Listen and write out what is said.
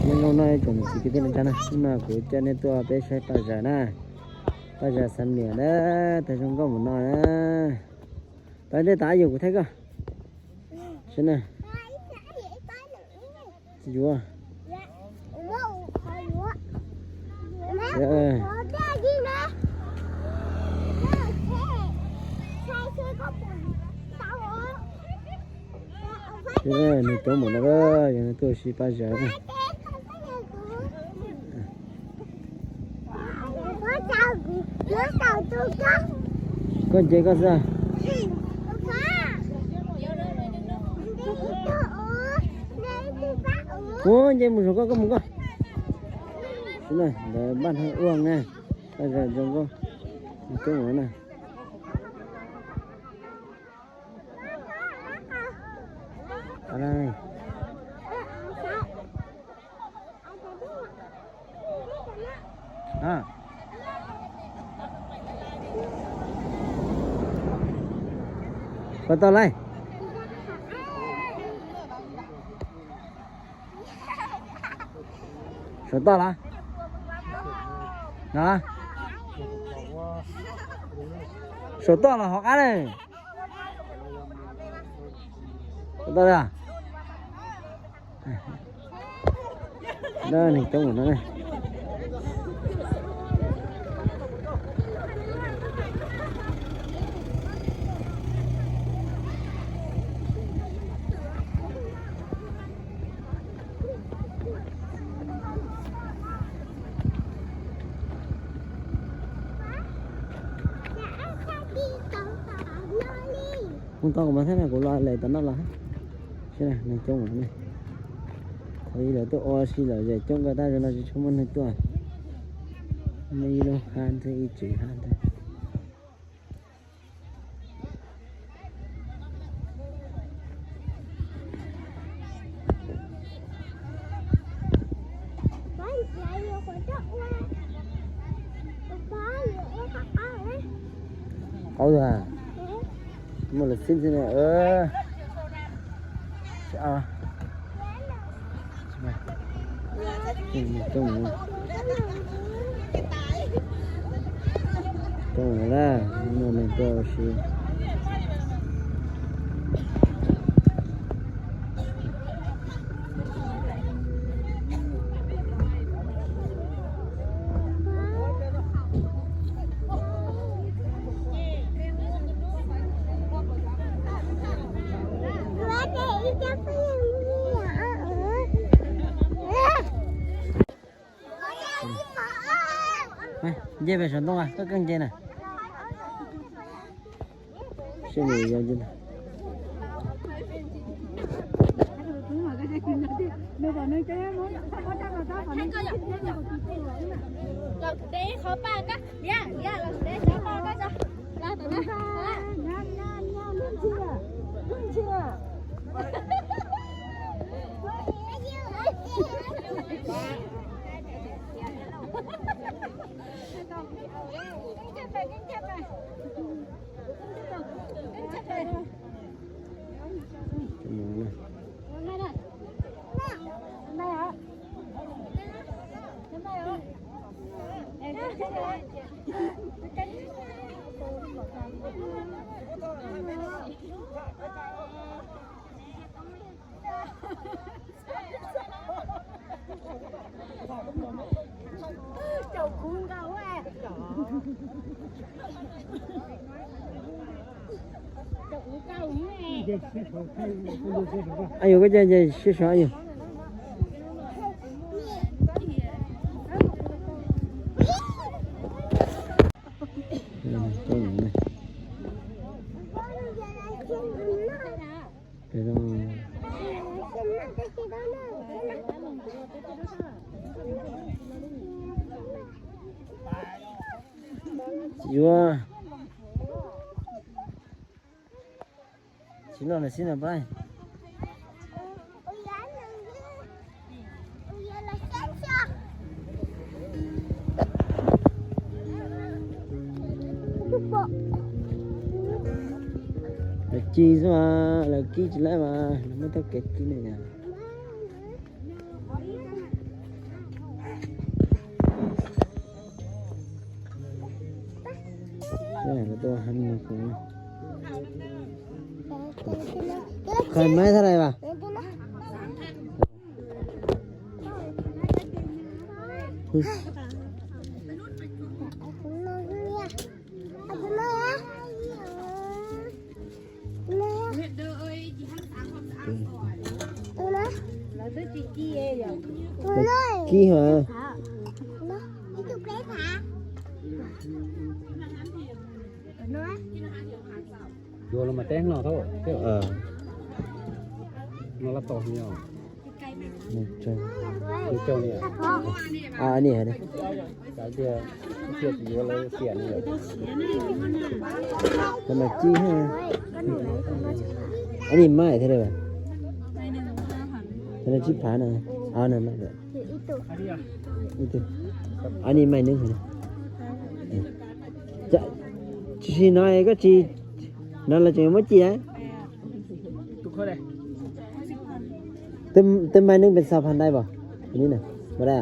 Zoo no tsoom niam txiv kwv tij neej tsa na, hnub no kuv coj nej tuaj peb saib paj zas na, paj zas Xam Niam na, tag zoo nkauj mus no na. Tau ntej tas yog kuv thaij koj. Saib na. Yuav. Nws coob mus no, yog tuaj ua si paj zas. Koj nce koj xwb. Kuv nce mus saum koj, koj mus koj. Ntawd npaj no ua na, paj zas zoo nkauj, coob mus na. Puas tau lawm? Saum toj los? Saum toj los hov qab ne. Saum toj li. Nws coob mus no ne. Mus tau kuv mas thiab na, kuv los lawm tom no los. Saib na, neeg coob mus ne. Qhov ib lawv tuaj ua si lawm, yam coob kawg tab zoo no tsis tshua muaj neeg tuaj. Muaj ib lub hab ntxiv, ib tsev hab ntxiv. Qauv a, muaj lawv xib xwb na. Coob na, muaj neeg tuaj ua si. Nce pem saum ntoo, koj keej nce na. Seb nws yog nce ntag. Los deb qhov paj koj, Liab, Liab, los deb cov paj koj tso. Los tom no. Yog koj ca ces sib sau yog. Yuav tsis noj lawm xwb no pab. Lawv ci xwb mas, lawv kib tsis laib mas, lawv muab tau kev kib ne yom. Qhov maiv thaj lais vas? Kib hos. Yuav los mas teb no thauj. No lab tau nyob. Ni tias tsis yuav lawv xiam ni. Mas ci, ni maim thiab lawm. Tsib phav no. Ni maim neeb. Tsis no koj tsis, no los tseem muab ci. Twb maim neeb pes xaus phav dai pom? Ni na, pom dai.